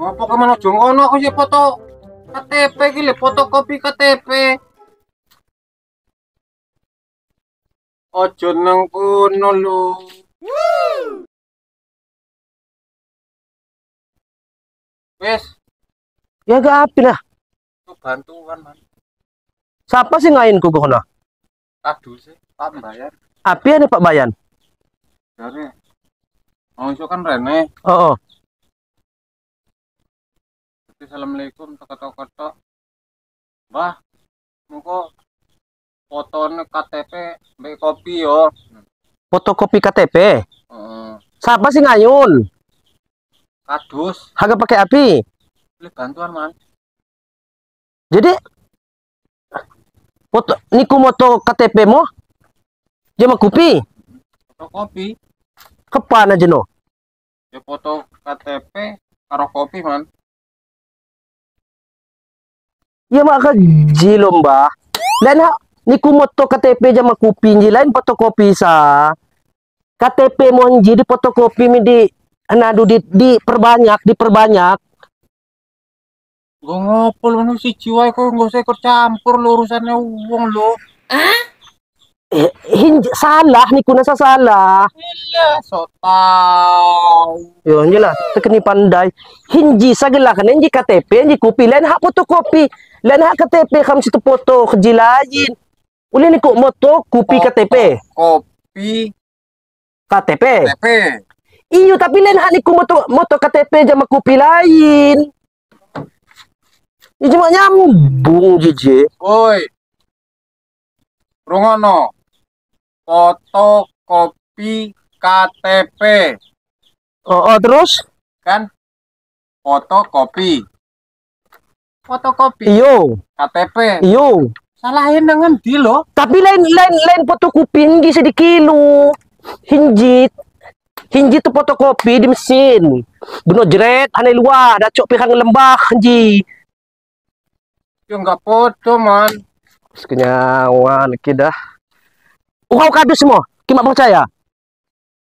Ngopo ke mana jongkono aku sih foto KTP iki lho, fotokopi KTP. Ojo nang kono lho. Wes. Ya gak api lah. Itu bantuan, Man. Siapa sih ngain ku kono? Aduh sih, Pak Bayan. Api ada Pak Bayan? Dari. Oh, iso kan rene. Oh. Assalamualaikum toko-toko. Mbah, mengko fotone KTP mbek kopi yo. Fotokopi KTP? Heeh. Siapa sih ngayun? Kadus. Harga pakai api? Beli bantuan, Man. Jadi foto niku moto KTP mo? Dia mah kopi. Fotokopi. Kepan aja no? Ya foto KTP karo kopi, Man. Ya mak kerja lomba. Lain hak niku moto KTP jama kopi nji lain fotokopi sa. KTP mo nji di fotokopi mi di anadu di perbanyak, diperbanyak. Nggo ngopo lho siji wae kok nggo usah ikut campur lho urusane wong lho. Salah niku nasa salah. Iya, so tau. Yo njelah tekeni pandai. Hinji sagelah kan hinji KTP hinji kopi lain hak fotokopi. Lain hak KTP kam situ foto kerja lain. Boleh niku moto kopi KTP. Kopi KTP. KTP. Iyo tapi lain hak niku moto KTP jama kopi lain. Ini cuma nyambung JJ. Woi. Rungono. Fotokopi KTP. Oh, terus? Kan fotokopi. Fotokopi. Iyo. KTP. Iyo. Salahin dengan di lo. Tapi lain fotokopi hinji sedikit lo. Hinji tu fotokopi di mesin. Beno jeret aneh luar, dah cok pirang lembah hinji. Yo enggak foto, Man. Kenyawan ki dah. Kau kadus semua. Ki mak percaya?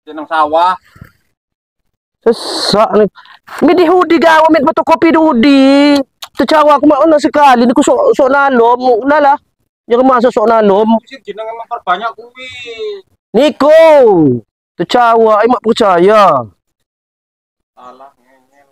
Jeneng sawah. Sesak ni. Mi di hudi gawe mit fotokopi di. Tercawa aku mak ono sekali niku sok nalom. Lah. Jangan masuk sok nalom. Sing jenenge memperbanyak kuwi. Niko. Tercawa ai mak percaya. Salah ngengel.